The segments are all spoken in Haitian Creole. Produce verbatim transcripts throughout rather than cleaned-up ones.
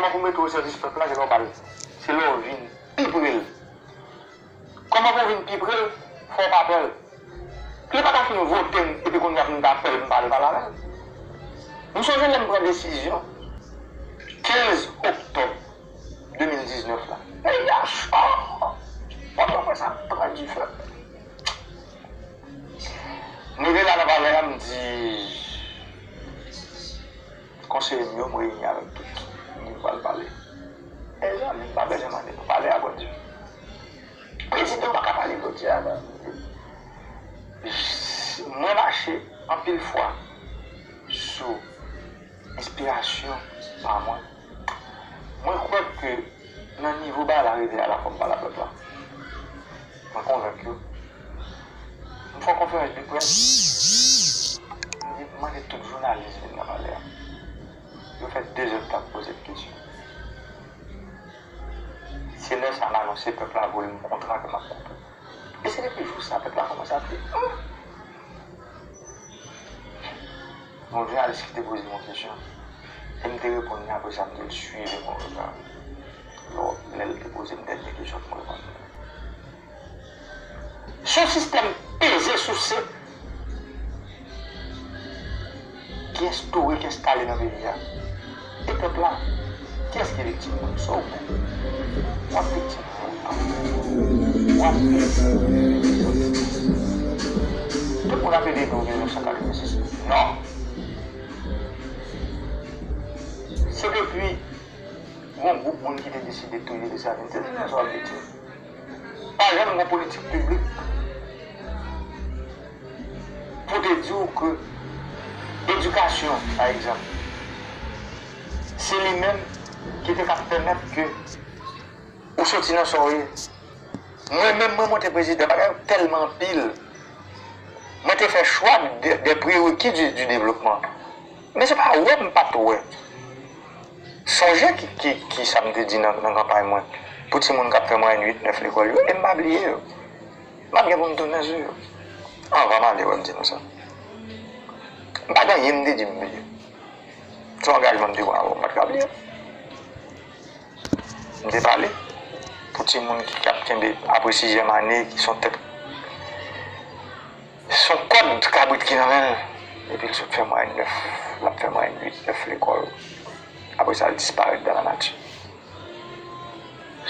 Kòman pou mete w o sèvis pèp la, se lè w pa l. Se lè w vin pi pre l. Kòman pou w vin pi pre l, fò w pa pè l. Li pa ka fin vote m epi kounye a pou m ta pè l, pou m pa al pale avè l. M sonje lè m pran desizyon kenz oktòb de mil diznèf la. Peyi a cho! Pòtoprens ap pran dife. M rive la nan palè a, m di konseye m yo, m reyini avèk tout moun, m pral pale. Mezanmi, m pa bezwen mande nou, pale a Bondye. Prezidan pa ka pale jodi a, non. Mwen mache anpil fwa sou enspirasyon pa mwen. Mwen kwè ke nan nivo bagay la rive a la, fò m pale a pèp la. Mwen konvenk yo. M fè yon konferans de près. M di, m mande tout jounalis vin nan palè a. Yo fè de zèdtan ap poze m kesyon. Se lè sa a m anonse pèp la volim kontra ke m ap koupe. E se depi jou sa a, pèp la kòmanse ap di, hmm! Yon jounalis ki te poze m yon kesyon, e m te reponn li, apre sa, m di l, suivez mon regard. Lò, lè l te poze m dènye kesyon pou m reponn li. Se yon sistèm peze souse ki enstore, ki enstale nan peyi a. E pèp la, kiyès ki viktim nan? Se w menm. W ap viktim nan otan. W ap viktim nan otan. Tout moun ap plede di w mil nèf san katrevensis. Non. Se depi yon gwoup moun ki te deside touye Desalin. Se mil nèf san w ap viktim. Pa janm gen politik piblik pou te di w ke edikasyon, pa egzanp, se li menm ki te ka pèmèt ke ou soti nan sa w ye. Mwen menm, mwen monte prezidan, bagay yo tèlman anpil. Mwen te fè chwa de, de prereki du, du développement. Men se pa wè m pa t wè. Sonje ki, ki, ki sa m te di nan, nan kanpay mwen pou timoun k ap fè mwayèn uit nèf lekòl yo, e m pa bliye yo. M ap gen pou m tounen sou yo. Anvan m ale, wè m di nou sa. M pa gen anyen m te di m bliye. Se yon angajman m te pran avè w, m pa t ka bliye. M te pale pou timoun ki, k ap kenbe apre sizyèm ane, ki se yon tèt, se yon kòd kabrit ki nan men l. Epi l sot fè mwayèn nèf, l ap fè mwayèn uit, nèf lekòl. Apre sa, l disparèt dan lanati.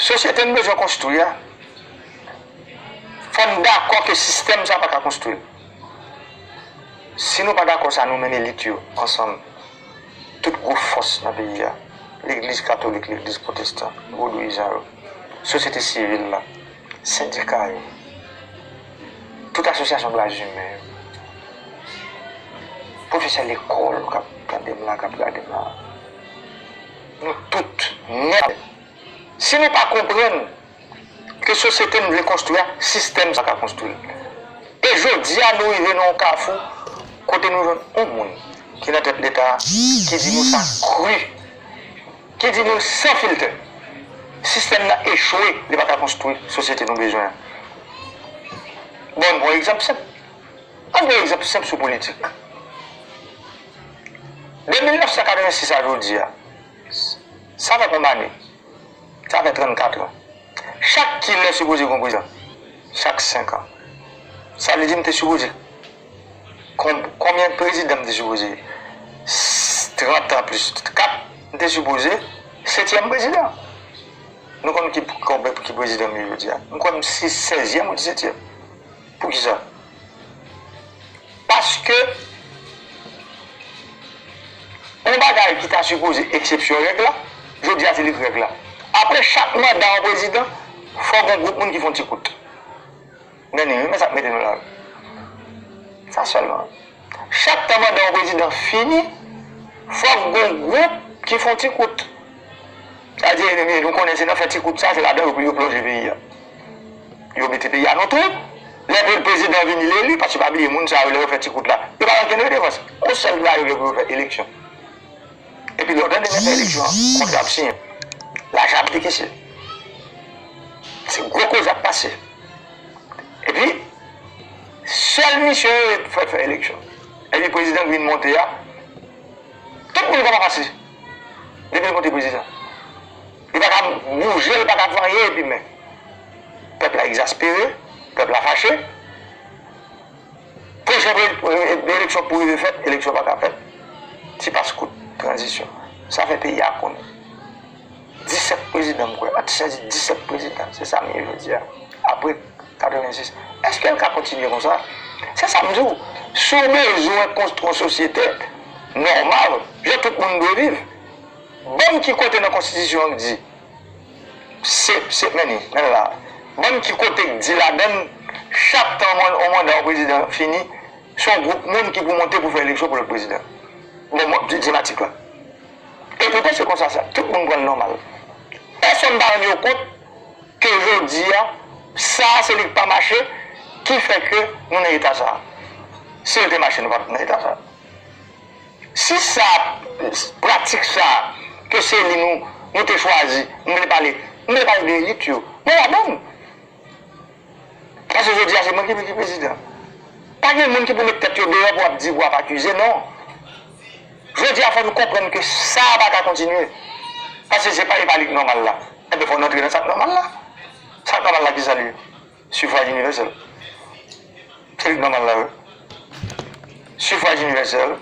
Sosyete n bezwen konstwi a, fò n dakò ke sistèm sa a pa ka konstwi l. Si nou pa dakò sa, nou menm elit yo, ansanm, tout gwo fòs nan peyi a, legliz katolik, legliz pwotestan, vodouyizan yo, sosyete sivil la, sendika yo, tout asosyasyon dwa imen yo, pwofesè lekòl k ap tande m la, k ap gade m la, nou tout nèt. Si nou pa konprann ke sosyete n vle konstwi a, sistèm sa ka konstwi l. E jodi a, nou rive nan yon kafou kote nou jwenn yon moun ki nan tèt Leta a, ki di nou sa kri, ki di nou san filtè. Sistèm nan echwe, li pa ka konstwi sosyete nou bezwen an. Bon, m pran yon egzanp senp. Ann pran yon egzanp senp sou politik. De mil nèf san katrevensis a jodi a, sa fè konbyen ane? Sa fè trannkat an. Chak kilè sipoze gen yon prezidan? Chak senk an. Sa vle di m te sipoze, kon-, konbyen prezidan m te sipoze? S-, trant an plis kat, m te sipoze setyèm prezidan. Nou konn ki, konbyen, ki prezidan m ye jodi a? M kwè m se sèzyèm ou disetyèm. Poukisa? Paske yon bagay ki ta sipoze eksepsyon règ la, jodi a se li k règ la. Apre chak manda yon prezidan, fò gen yon gwoup moun ki fè yon ti kout. Men ni, men sa k mete nou la. Sa sèlman. Chak tan manda yon prezidan fini, fòk gen yon gwoup ki fè yon ti kout. Sa di, enmi, nou konnen se nan fè ti kout sa, se ladan yo pou yo plonje peyi a. Yo mete peyi a nan twou. Lè pre-, prezidan vini, li eli, paske pa bliye, moun sa yo, lè yo fè ti kout la, yo pa nan kenn redevans. Yon sèl bagay yo gen pou yo fè, eleksyon. Epi lè w tande nèg fè eleksyon an, kontra ap siyen. Lajan ap dekese. Se gwo koze ap pase. Epi, sèl misyon yo, fè, fè eleksyon. Epi prezidan k vin monte a, tout moun kòman pase. Depi l monte prezidan. bouje, l pa ka fè anyen, epi men pèp la egzaspere, pèp la fache. Pwochen pre- eleksyon pou rive fèt, eleksyon pa ka fèt. Ti pas kout tranzisyon. Sa fè peyi a konnen. Disèt prezidan, m kwè. Ant sèz e disèt prezidan. Se sa m ye jodi a. Apre katrevensis. Èske l ka kontinye konsa? Se sa m di w. Si w bezwen konstwi yon sosyete nòmal, jan tout moun dwe viv, ban m ki kote nan konstitisyon an k di se, se, men li, men l la. Ban m ki kote k di ladan l, chak tan yon manda yon prezidan fini, se yon gwoup moun ki pou monte pou fè eleksyon pou lòt prezidan. Bon, mwen, di, di m atik la. E poutan se konsa sa, tout moun pran l nòmal. Pèsonn pa rann yo kont ke jodi a, sa a se li k pa mache, ki fè ke nou nan eta sa a. Si l te mache, nou pa t nan eta sa a. Si sa, pratik sa a, ke se li nou, nou te chwazi, m vle pale, m vle pale de elit yo, mwen ladan l. Paske jodi a, se mwen ki, ki prezidan. Pa gen moun ki pou met tèt yo deyò pou ap di, pou ap akize, non. Jodi a, fò nou konprann ke sa a pa ka kontinye. Paske se pa, e pa li k nòmal la. Enben, fò nou antre nan sa k nòmal la. Sa k nòmal la, ki sa l ye? Sifwaj inivèsèl. Se li k nòmal la, wi. Sifwaj inivèsèl.